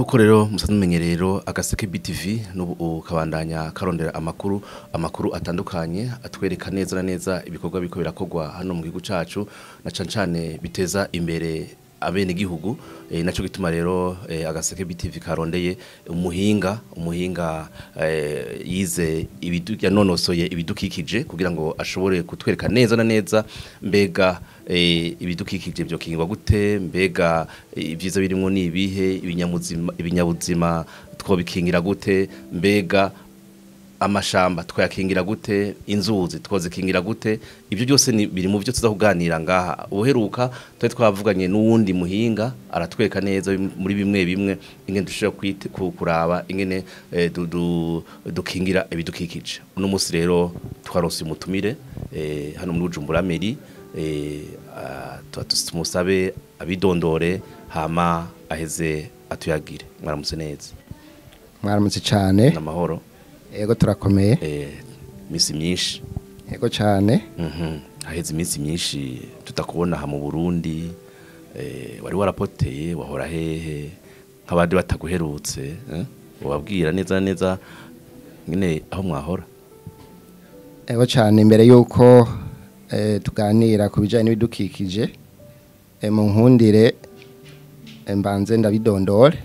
Nkuko rero musanzwe mumenye rero Agaseke BTV n'ubu kabandanya karondera amakuru atandukanye atwereka neza na neza ibikorwa biko birakogwa hano mu gihugu cacu na cane cane biteza imbere abene gihugu. Naco gituma rero Agaseke BTV karondeye umuhinga yize yanonosoye ibidukikije kugira ngo ashobore kutwereka neza na neza mbega ibidukikije byo kingwa gute, mbega ibyiza birimo ni ibihe, ibinyabuzima twobikingira gute, mbega amashamba twayakingira gute, inzuzi twozikingira gute. Ibyo byose ni biri mu byo tuzakuganira ngaha. Uheruka twari twavuganye n'uwundi muhinga aratwereka neza muri bimwe bimwe ingene dushobora kuraba ingene dukingira ibidukikije. Uno munsi rero twaronse umutumire hano muri Bujumbura Mairie, tumusabe abidondore hama aheze atuyagire. Mwaramutse neza. Mwaramutse cyane. Namahoro. Ego turakomeye. Misi myinshi. Ego cyane. Haheze iminsi myinshi tutakubona ha mu Burundi. Wari warapoteye, wahora hehe nk'abandi bataguherutse, ubabwira neza neza nyine aho mwahora. Ego cyane, imbere yuko tuganira ku bijanye n'ibidukikije, mu nkundire mbanze ndabidondore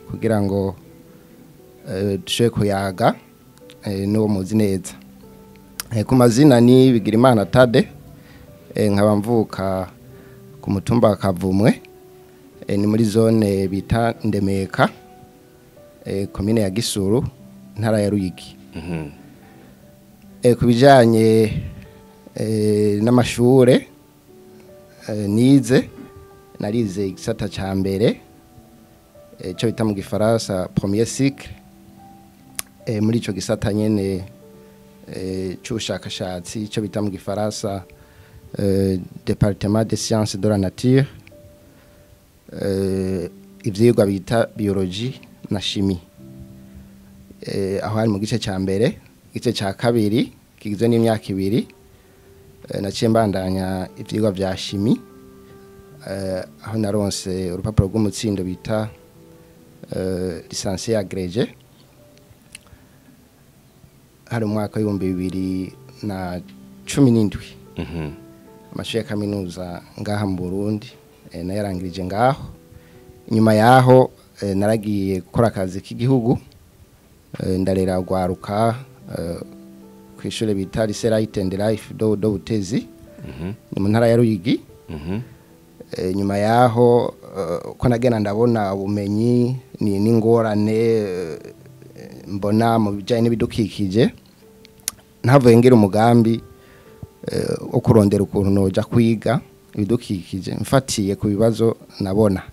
kugira ngo dushobore kuyaga n'uwo muzi neza. Ku mazina ni Bigirimana Tade, nkaba mvuka ku mutumba wa Kavumwe, ni muri zone bita Ndemeka, komine ya Gisuru, ntara ya Ruyigi. Ku bijanye n'amashure nize, narize igisata ca mbere cyo bita mu gifaransa premier cycle, muri ico gisata nyene c'ubushakashatsi cyo bita mu gifaransa département des sciences de la nature, ivyigwa bita biologie na chimie. Aho hari mu gice ca mbere. Igice ca kabiri kigizwe n'imyaka ibiri, naciye mbandanya ivyigwa vya chimie, aho naronse urupapuro rw'umutsindo bita licence agrégée, hari umwaka w'2017. Amashuri ya kaminuza ngaha mu Burundi nayarangirije ngaho. Inyuma yaho naragiye gukora akazi k'igihugu, ndarera rwaruka kw'ishure bita Lycée Light and Life do Butezi, ni mu ntara ya Ruyigi. Nyuma yaho ko nagenda ndabona ubumenyi ni n'ingorane mbona mu bijanye n'ibidukikije, ntavuye ngira umugambi wo kurondera ukuntu noja kwiga ibidukikije mfatiye ku bibazo nabona.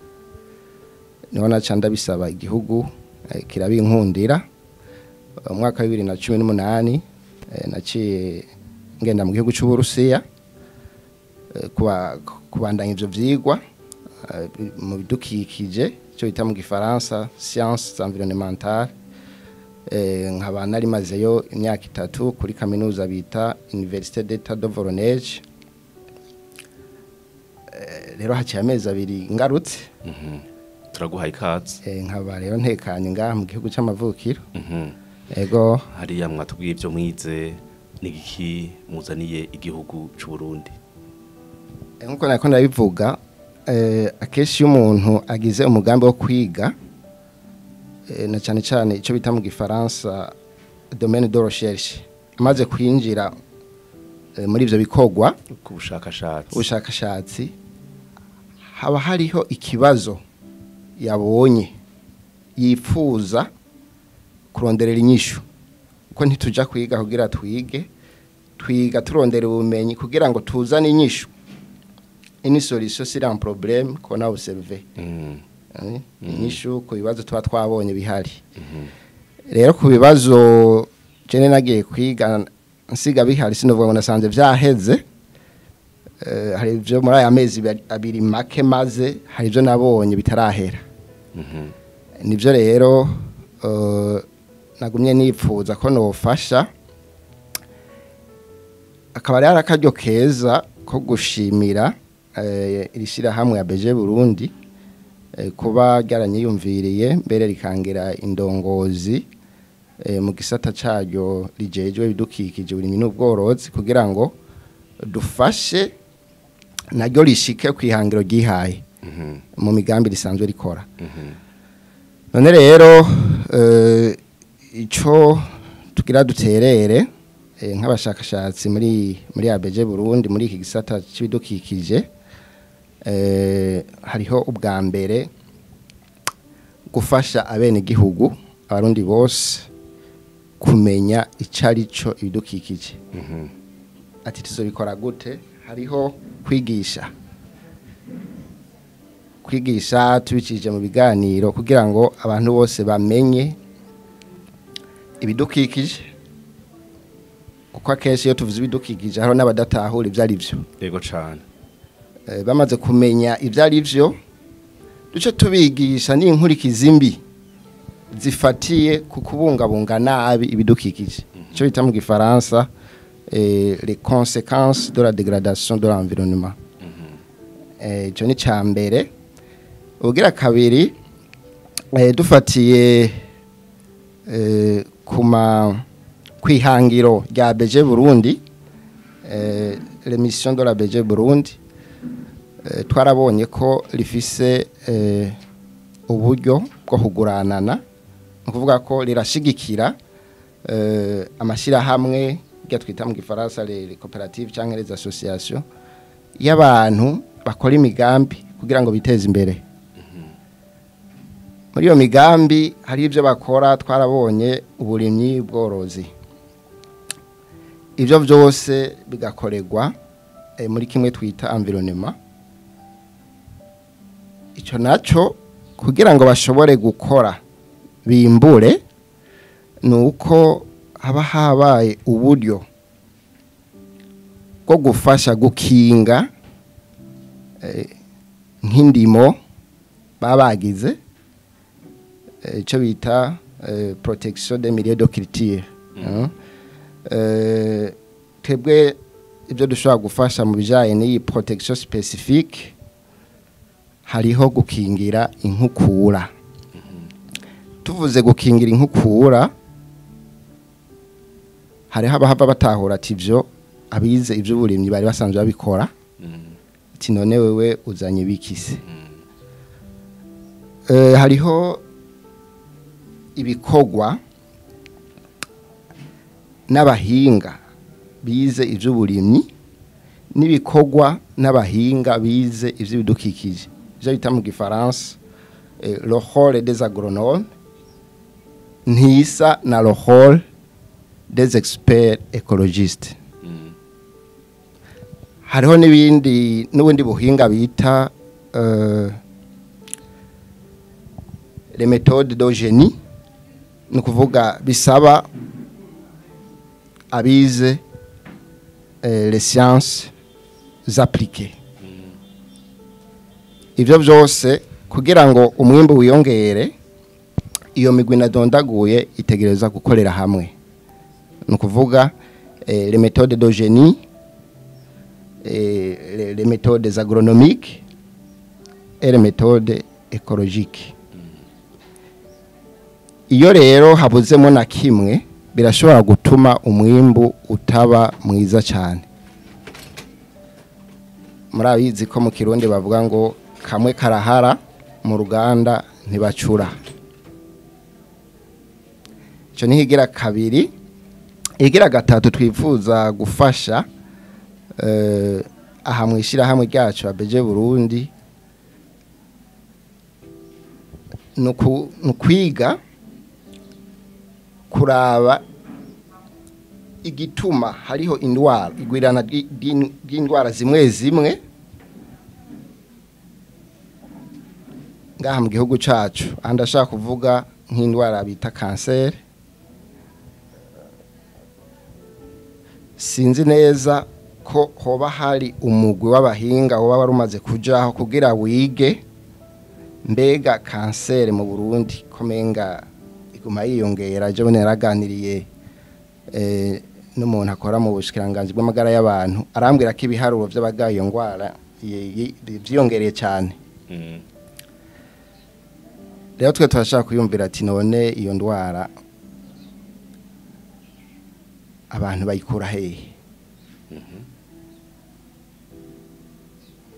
Niho naca ndabisaba igihugu kirabinkundira. Umwaka wa 2018 naciye ngenda mu gihugu c'Uburusiya kubandanya ivyo vyigwa mu bidukikije cyo bita mu gifaransa sciences environnementales. Nkaba nari mazeyo imyaka 3 kuri kaminuza bita Université d'État de Voronezh. Rero haciye amezi 2 ngarutse. Turaguhaye ikaze. Nkaba rero ntekanye ngaha mu gihugu c'amavukiro. Ego. Hariya mwatubwiye ibyo mwize, n'igiki muzaniye igihugu c'u Burundi? Nkuko nako ndabivuga, akenshi iyo umuntu agize umugambi wo kwiga, na cyane cyane icyo bita mu gifaransa domaine de recherche, amaze kwinjira muri ivyo bikorwa ku bushakashatsi, haba hariho ikibazo yabonye yifuza kuronderera inyishu. Kuko ntituja kwiga kugira twige, twiga turondera ubumenyi kugira ngo tuzane inyishu. Une solution sur un problème qu'on a observé. Inyishu ku bibazo tuba twabonye bihari. Rero ku bibazo jene nagiye kwiga nsiga bihari, sinovuga ngo nasanze vyaheze. Hari ivyo muri aya mezi 2 make maze, hari ivyo nabonye bitarahera. Nivyo rero nagumye nipfuza ko nofasha. Akaba ari akaryo keza ko gushimira iri shyirahamwe ya BG Burundi. kuba ryaranyiyumviriye mbere rikangira indongozi mu gisata caryo rijejwe ibidukikije uburimyi n'ubworozi kugira ngo dufashe naryo rishike kwihangiro ryihaye mu migambi risanzwe rikora. None rero ico tugira duterere nk'abashakashatsi muri ABG Burundi muri iki gisata c'ibidukikije, hariho ubwa mbere gufasha abene gihugu abarundi bose kumenya icarico ibidukikije. Ati tuzobikora gute? Hariho kwigisha tubicishije mu biganiro kugira ngo abantu bose bamenye ibidukikije, kuko akenshi iyo tuvuze ibidukikije hariho n'abadatahura ivyo ari vyo. Yego cane. Bamaze kumenya ivyo ari vyo, duce tubigisha n'inkurikizi mbi zifatiye ku kubungabunga nabi ibidukikije, ico bita mu gifaransa les conséquences de la dégradation de l'environnement. Ico ni ca mbere. Ugira kabiri, dufatiye kuma kwihangiro rya ABG Burundi, les missions de la ABG Burundi, twarabonye ko rifise uburyo bwo kuguranana, ni ukuvuga ko rirashigikira amashirahamwe rya twita mu gifaransa les coopératives canke les associations y'abantu bakora imigambi kugira ngo biteze imbere. Muri iyo migambi hari ibyo bakora, twarabonye uburimyi, ubworozi, ibyo byose bigakorerwa muri kimwe twita environnement. Ico naco kugira ngo bashobore gukora bimbure nuko haba habaye uburyo bwo gufasha gukinga nk'indimo babagize, ico bita protection des milieux de culture. Twebwe ibyo dushobora gufasha mu bijanye n'iyi protection spécifique, hariho gukingira inkukura. Tuvuze gukingira inkukura, hariho abahava batahura ati ivyo abize ivy'uburimyi bari basanzwe babikora, ati none wewe uzanye bikise. Hariho ibikorwa n'abahinga bize ivy'uburimyi n'ibikorwa n'abahinga bize ivy'ibidukikije, ivyo bita mu gifaransa le rôle des agronomes ntisa na le rôle des experts écologistes. Hariho n'ibindi n'ubundi buhinga bita les méthodes de génie, ni ukuvuga bisaba abize les sciences appliquées. Ivyo byose kugira ngo umwimbu wiyongere, iyo migwi nadondaguye itegereza gukorera hamwe, ni ukuvuga les méthodes de génie, les méthodes agronomiques et les méthodes écologiques. Iyo rero habuzemo na kimwe, birashobora gutuma umwimbu utaba mwiza cyane. Murabizi ko mu Kirundi bavuga ngo kamwe karahara mu ruganda ntibacura. Ico ni higira kabiri. Igira gatatu twifuza gufasha aha mwishira hamwe ryacu ABG Burundi nukwiga kuraba igituma hariho indwara igwirana ry'indwara zimwe zimwe ngaha mu gihugu cacu. Aha ndashaka kuvuga nk'indwara bita kanseri. Sinzi neza ko hoba hari umugwi w'abahinga woba warumaze kujaho kugira wige mbega kanseri mu Burundi komenga iguma yiyongera. Ejo bundi naraganiriye n'umuntu akora mu bushikiranganji bw'amagara y'abantu, arambwira ko ibiharuro vy'abagaye iyo ngwara vyiyongereye cyane. Rero twe turashaka kuyumvira ati none iyo ndwara abantu bayikura hehe?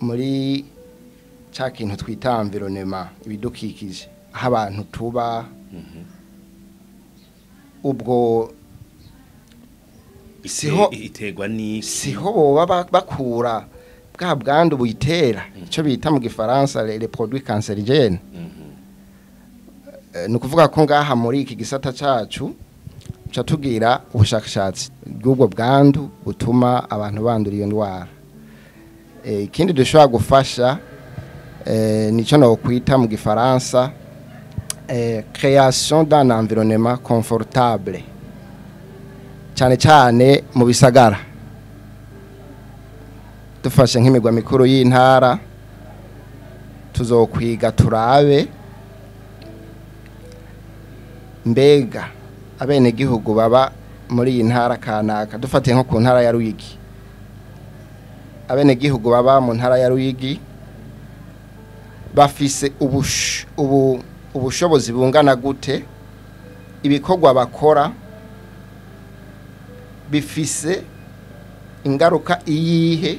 Muri ca kintu twita environnement, ibidukikije, aho abantu tuba, ubwo iterwa ni siho boba bakura bwa bwandu buyitera, ico bita mu gifaransa les produits cancérigènes. Ni ukuvuga ko ngaha muri iki gisata cacu ca tugira ubushakashatsi bw'ubwo bwandu butuma abantu bandura iyo ndwara. Ikindi dushobora gufasha nico no kwita mu gifaransa création d'un environnement confortable, cyane cyane mu bisagara. Dufashe nk'imigwa mikuru y'intara, tuzokwiga turabe mbega abenegihugu baba muri iyi ntara kanaka. Dufatiye nko ku ntara ya Ruyigi, abenegihugu baba mu ntara ya Ruyigi bafise ubushobozi bungana gute? Ibikorwa bakora bifise ingaruka iyihe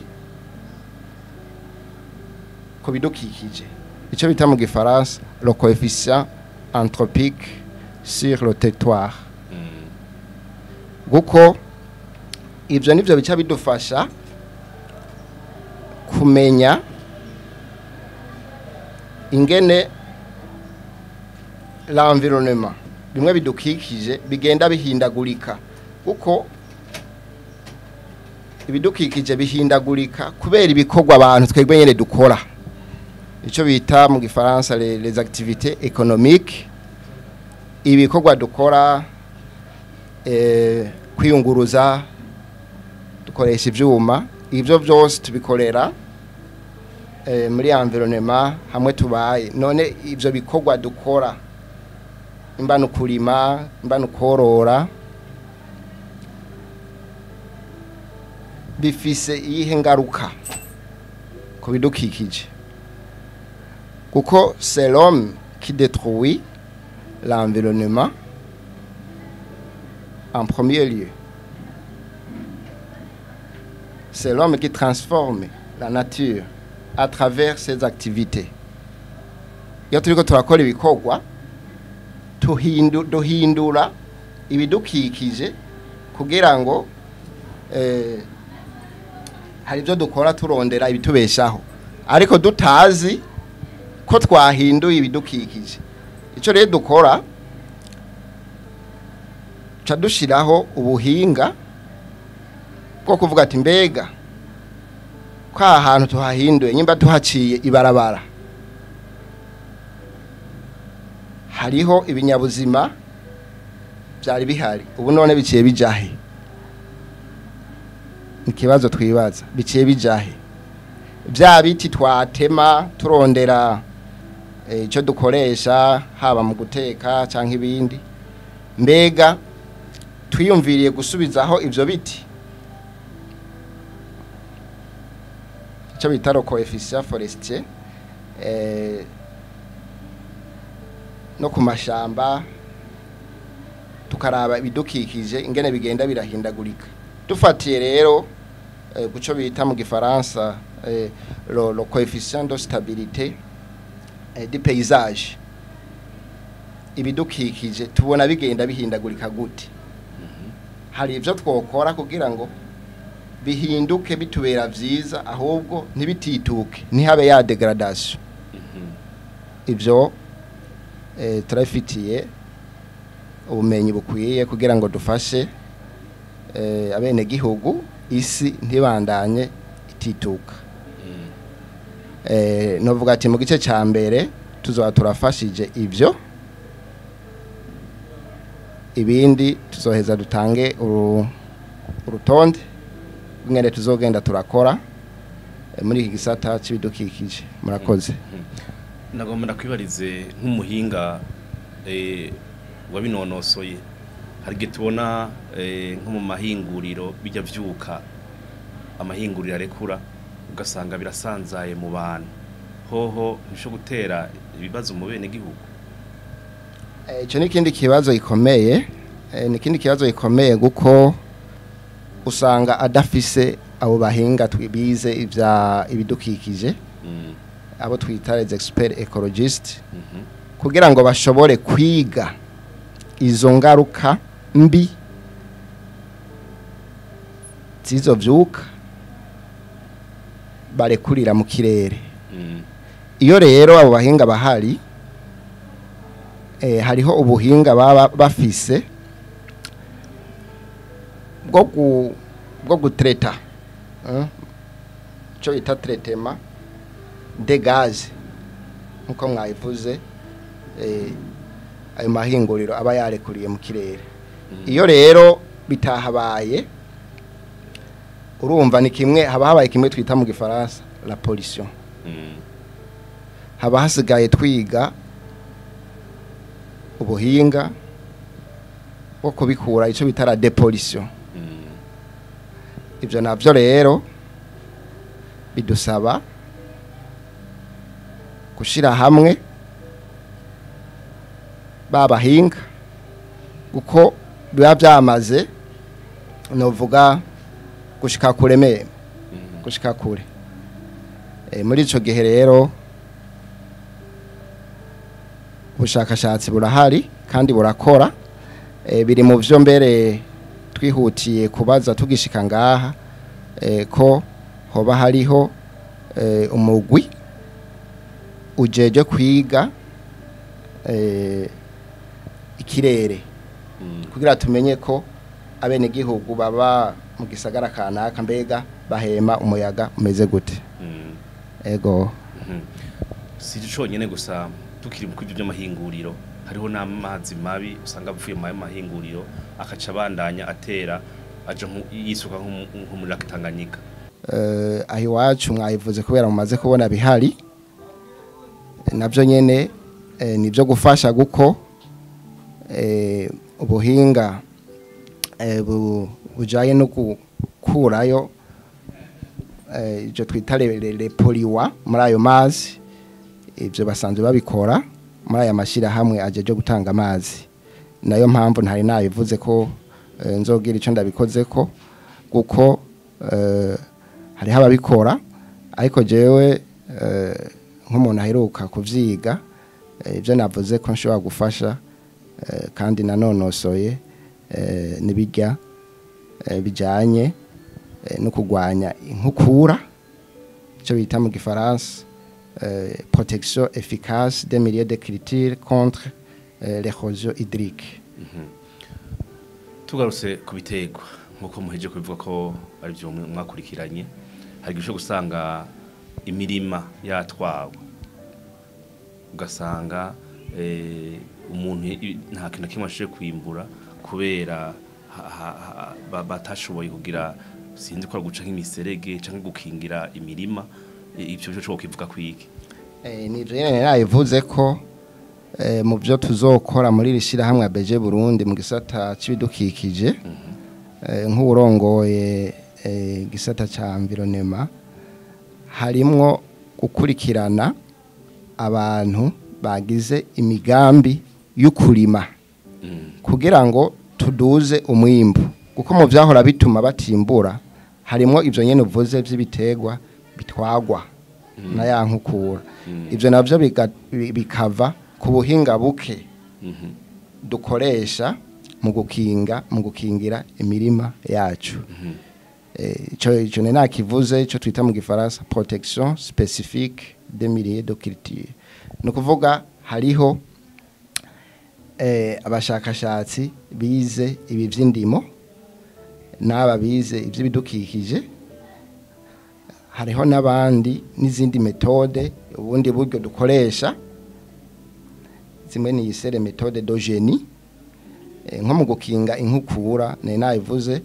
ku bidukikije? Icyo bita mu gifaransa le coefficient anthropique sur le territoire. Kuko ibyo nivyo bica bidufasha kumenya ingene l'environnement, bimwe bidukikije, bigenda bihindagurika, kuko ibidukikije bihindagurika kubera ibikorwa abantu twebwe nyene dukora, icyo bita mu gifaransa les activités économiques, ibikorwa dukora, kwiyunguruza, dukoresha ivyuma, ivyo byose tubikorera muri environnement hamwe tubaye. None ivyo bikorwa dukora, imba no kurima, imba no korora, bifise iyihe ngaruka ku bidukikije? Kuko c'est l'homme qui détruit l'environnement en premier lieu. C'est l'homme qui transforme la nature à travers ses activités. Iyo turiko turakora ibikorwa, duhindura ibidukikije kugira ngo hari ibyo dukora turondera ibitubeshaho, ariko dutazi ko twahinduye ibidukikije. Icyo rero dukora, ca dushiraho ubuhinga bwo kuvuga ati mbega ko aha hantu tuhahinduye, nyimba tuhaciye ibarabara, hariho ibinyabuzima byari bihari, ubu none biciye bijahe? Ikibazo twibaza, biciye bijahe? Bya biti twatema turondera icyo dukoresha, haba mu guteka cyangwa ibindi, mbega twiyumviriye gusubizaho ivyo biti? Icyo bita le coefficient forestier, no ku mashamba, tukaraba ibidukikije ingene bigenda birahindagurika. Dufatiye rero guco bita mu gifaransa le coefficient de stabilité du paysage, ibidukikije tubona bigenda bihindagurika gute? Hari ibyo twokora kugira ngo bihinduke bitubera vyiza, ahubwo ntibitituke, ntihabe ya dégradation? Ibyo turabifitiye ubumenyi bukwiye kugira ngo dufashe abenegihugu, isi ntibandanye itituka. Novuga ati mu gice ca mbere tuzoba turafashije ivyo, ibindi tuzoheza dutange urutonde rw'ingene tuzogenda turakora muri iki gisata c'ibidukikije. Murakoze. Nagomba ndakwibarize nk'umuhinga wabinonosoye, hari igihe tubona nko mu mahinguriro bijya vyuka, amahinguriro arekura, ugasanga birasanzaye mu bantu, hoho ntibisho gutera ibibazo mu bene gihugu? Ico ni ikindi kibazo gikomeye, ni ikindi kibazo gikomeye kuko usanga adafise abo bahinga twibize ivya ibidukikije, abo twita les experts écologistes, kugira ngo bashobore kwiga izo ngaruka mbi zizo vyuka barekurira mu kirere. Iyo rero abo bahinga bahari, hariho ubuhinga baba bafise bwo gutreta, ico bita traitement de gaz nkuko mwabivuze, ayo mahinguriro aba yarekuriye mu kirere. Iyo rero bitahabaye, urumva ni kimwe haba habaye kimwe twita mu gifaransa la pollution. Haba hasigaye twiga ubuhinga bwo kubikura, ico bita la dépollution. Ivyo navyo rero bidusaba gushira hamwe babahinga, kuko biba byamaze novuga gushika kure me gushika kure. Muri ico gihe rero ubushakashatsi burahari kandi burakora. Biri mu vyo mbere twihutiye kubaza tugishika ngaha, ko hoba hariho umugwi ujeje kwiga ikirere, kugira tumenye ko abenegihugu baba mu gisagara kanaka mbega bahema umuyaga umeze gute. Ego. Si conyene gusa, tukiri mu kwivyo by'amahinguriro, hariho n'amazi mabi usanga avuye mu mahinguriro akaca abandanya atera aja yisuka nko muri Lac Tanganyika. Aho iwacu mwabivuze kubera mumaze kubona bihari, navyo nyene nivyo gufasha guko ubuhinga bujaye no gukurayo ivyo twita le polluants muri ayo mazi. Ivyo basanzwe babikora muri aya mashirahamwe ajeje gutanga amazi. Nayo mpamvu ntari nabivuze ko nzogira ico ndabikoze ko, kuko hariho ababikora, ariko jewe nk'umuntu aheruka kuvyiga, ivyo navuze ko nshobora gufasha, kandi nanonosoye, nibijya bijanye no kugwanya inkukura, ico bita mu gifaransa protection efficace des milieux de culture contre l'érosion hydrique. Tugarutse ku biterwa, nkuko muheje kubivuga ko ari byo mwakurikiranye, hari igihe gusanga imirima yatwawe, ugasanga umuntu nta kintu na kimwe ashoboye kwimbura kubera batashoboye kugira, sinzi ko ari guca nk'imiserege canke gukingira imirima. Ivyo byo cyo kivuga kwiki? Ni nyene nabivuze ko mu byo tuzokora muri iri shirahamwe ABG Burundi mu gisata c'ibidukikije, nk'urongoye gisata ca environnement, harimwo gukurikirana abantu bagize imigambi y'ukurima kugira ngo tuduze umwimbu, kuko mu vyahora bituma batimbura harimwo ivyo nyene uvuze vy'ibiterwa bitwagwa na ya nkukura. Ivyo navyo bikava ku buhinga buke dukoresha mu gukinga, mu gukingira imirima yacu. Ico ne nakivuze, ico twita mu gifaransa protection spécifique des milieux de culture. Ni ukuvuga hariho abashakashatsi bize ibi vy'indimo n'aba bize ivy'ibidukikije, hariho n'abandi n'izindi méthodes, ubundi buryo dukoresha, zimwe ni isere méthode de génie, nko mu gukinga inkukura. Ne nabivuze,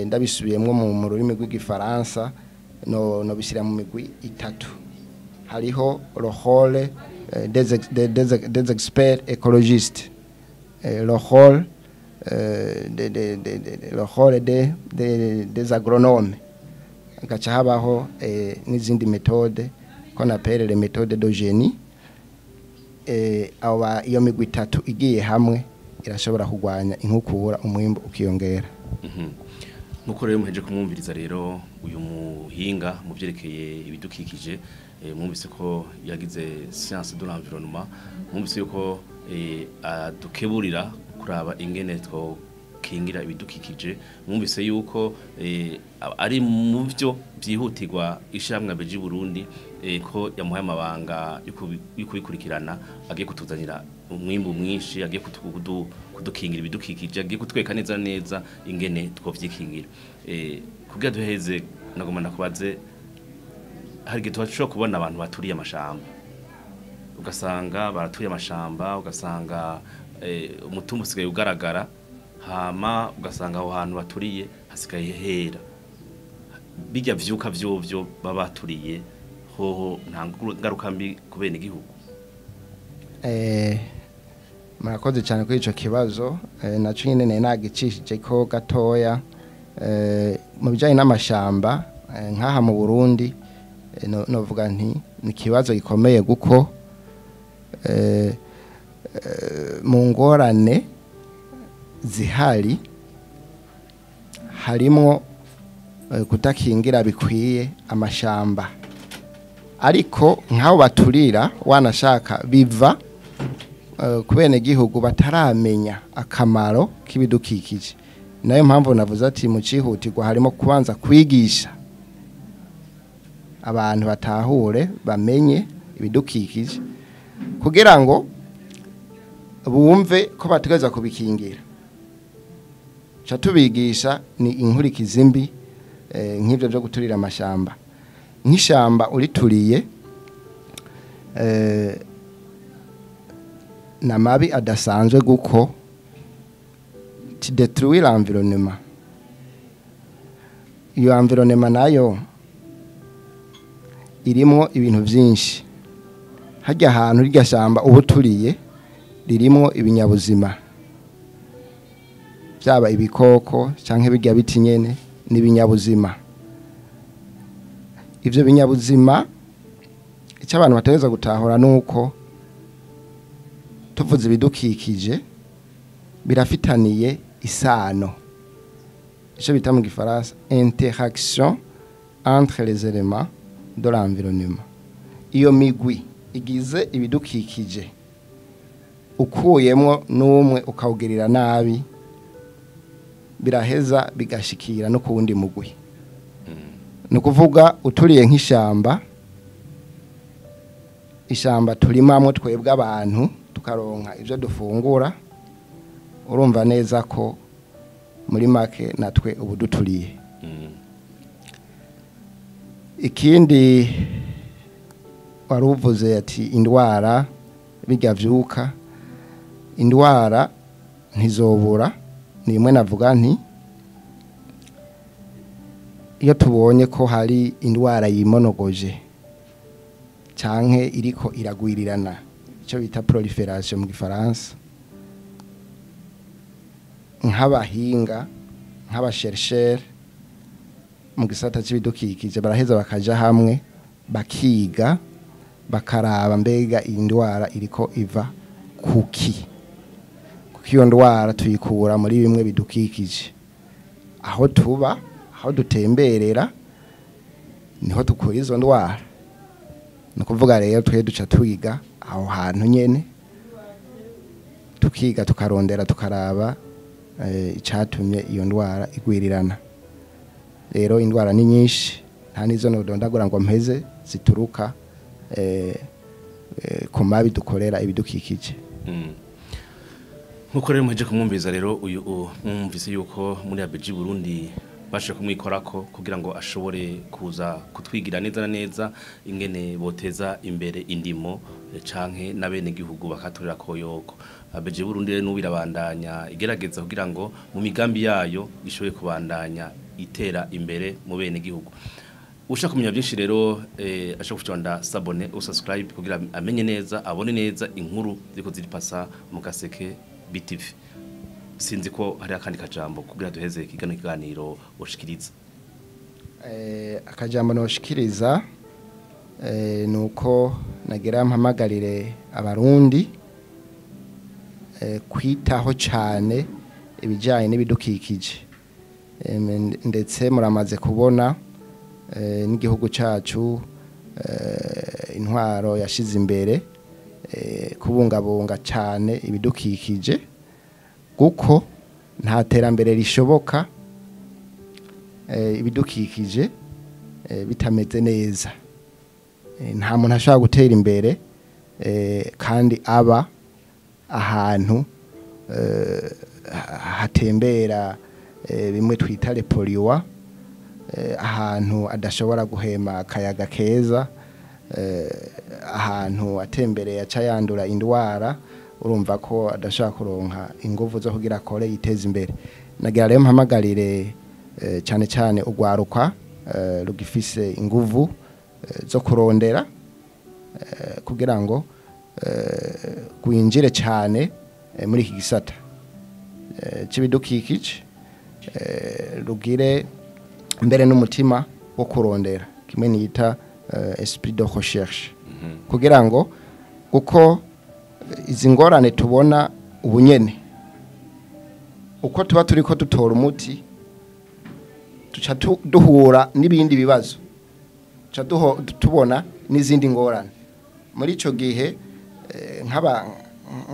ndabisubiyemwo mu rurimi rw'igifaransa, no bishyira mu migwi itatu. Hariho le rôle des experts écologistes, le rôle de, le rôle des agronomes, hagaca habaho n'izindi méthode qu'on appelle les méthodes de génie. Aba iyo migwi itatu igiye hamwe irashobora kurwanya inkukura, umwimbu ukiyongera. Nkuko rero muheje kumwumviriza rero uyu muhinga mu byerekeye ibidukikije, mwumvise ko yagize science de l'environnement, mwumvise yuko adukeburira kuraba ingene twokingira ibidukikije, mwumvise yuko ari mu byo byihutirwa ishyirahamwe ABG Burundi, ko yamuhaye amabanga yo kubikurikirana, agiye kutuzanira umwimbu mwinshi, agiye kudukingira ibidukikije, agiye kutwereka neza neza ingene twovyikingira. Kugira duheze, nagomba ndakubaze: hari igihe tuhashobora kubona abantu baturiye amashamba, ugasanga baraturiye amashamba, ugasanga umutumba usigaye ugaragara, hama ugasanga aho hantu baturiye hasigaye hera bijya vyuka vyovyo baba baturiye, hoho nta ngaruka mbi ku bene igihugu? Murakoze cyane kuri ico kibazo. Naco nyene nari nagicishije ko gatoya mu bijanye n'amashamba. Nk'aha mu Burundi, novuga nti ni ikibazo gikomeye, kuko mu ngorane zihari harimwo kudakingira bikwiye amashamba. Ariko nk'aho baturira, wanashaka biva ku benegihugu bataramenya akamaro k'ibidukikije. Nayo mpamvu navuze ati mu cyihutirwa harimo kubanza kwigisha abantu batahure, bamenye ibidukikije, kugira ngo bumve ko bategereza kubikingira. Ca tubigisha ni inkurikizi mbi nk'ibyo byo guturira amashamba. Nk'ishamba urituriye, na mabi adasanzwe, guko tu détruis l'environnement. Iyo environnement nayo irimwo ibintu byinshi. Hajya ahantu rirya shamba uba uturiye ririmwo ibinyabuzima, byaba ibikoko canke birya biti nyene n'ibinyabuzima. Ivyo binyabuzima, icyo abantu bategereza gutahura nuko tuvuze ibidukikije birafitaniye isano, icyo bita mu gifaransa interaction entre les éléments de l'environnement. Iyo migwi igize ibidukikije, ukuyemwo n'umwe ukawugirira nabi, biraheza bigashikira no ku wundi mugwi. Ni ukuvuga uturiye nk'ishamba, ishamba turimamwo twebwe abantu tukaronka ibyo dufungura, urumva neza ko muri make natwe ubu duturiye. Ikindi wari uvuze ati indwara, bijya vyuka, indwara ntizobura. Ni imwe navuga nti iyo tubonye ko hari indwara yimonogoje canke iriko iragwirirana, icyo bita prolifération mu gifaransa, nk'abahinga, nk'aba chercheurs mu gisata c'ibidukikije, baraheza bakaja hamwe bakiga, bakaraba mbega iyi ndwara iriko iva kuki, kuko iyo ndwara tuyikura muri bimwe bidukikije. Aho tuba, aho dutemberera, niho dukura izo ndwara. Ni ukuvuga rero twe duca twiga aho hantu nyene, tukiga, tukarondera, tukaraba icatumye iyo ndwara igwirirana. Rero indwara ni nyinshi, nta n'izo nodondagura ngo mpeze, zituruka ku mabi dukorera ibidukikije. Nkuko rero muheje kumwumviza rero uyu mwumvise yuko muri ABG Burundi bashe kumwikorako kugira ngo ashobore kuza kutwigira neza na neza ingene boteza imbere indimo, canke n'abene gihugu bakaturira koyoko. ABG Burundi rero n'ubu irabandanya igerageza kugira ngo mu migambi yayo ishobore kubandanya itera imbere mu bene gihugu. Ushaka kumenya byinshi rero, ashaka kuconda s'abonner ou subscribe kugira amenye neza, abone neza inkuru ziko ziripasa mu Gaseke BTV. Sinzi ko hari akandi kajambo kugira duheze kigano kiganiro ushikiriza. Akajambo noshikiriza nuko Nagira mpamagarire abarundi kwitaho cyane ibijyanye n'ibidukikije. Ndetse muramaze kubona n'igihugu cyacu intwaro yashize imbere kubungabunga cyane ibidukikije, kuko nta terambere rishoboka ibidukikije bitameze neza. Nta muntu ashobora gutera imbere kandi aba ahantu hatembera bimwe twita lepoliwa, ahantu adashobora guhema akayaga keza, ahantu atembereye aca yandura indwara, urumva ko adashobora kuronka inguvu zo kugira akore yiteze imbere. Nagira rero mpamagarire cyane cyane urwaruka rugifise inguvu zo kurondera kugira ngo gwinjire cyane muri iki gisata c'ibidukikije, rugire mbere n'umutima wo kurondera kimwe nita esprit de recherche, kugira ngo uko izi ngorane tubona ubunyene uko tuba turiko dutora umuti tuca duhura n'ibindi bibazo, tuca tubona n'izindi ngorane. Muri ico gihe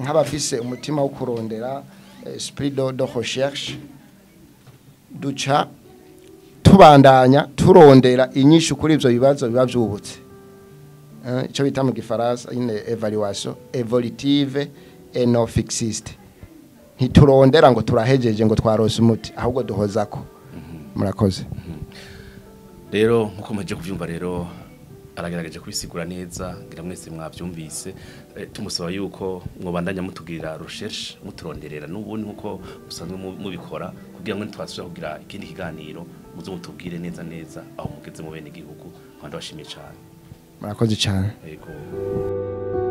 nk'abafise umutima wo kurondera, esprit de recherche, duca tubandanya turondera inyishu kuri ivyo bibazo biba vyubutse, ico bita mu gifaransa une évaluation évolutive et non fixiste. Ntiturondera ngo turahejeje ngo twarose umuti, ahubwo duhozako. Murakoze. Rero nkuko muhejeje kuvyumva rero aragerageje kubisigura neza, ngira mwese mwavyumvise. Tumusaba yuko mwobandanya mutugirira recherche, muturonderera n'ubundi nkuko musanzwe mubikora, kugira ngo ntitwasubira kugira ikindi kiganiro muze mutubwire neza neza aho mugeze mu bene gihugu. Nkaba ndabashimiye cyane. Murakoze cyane. Yego.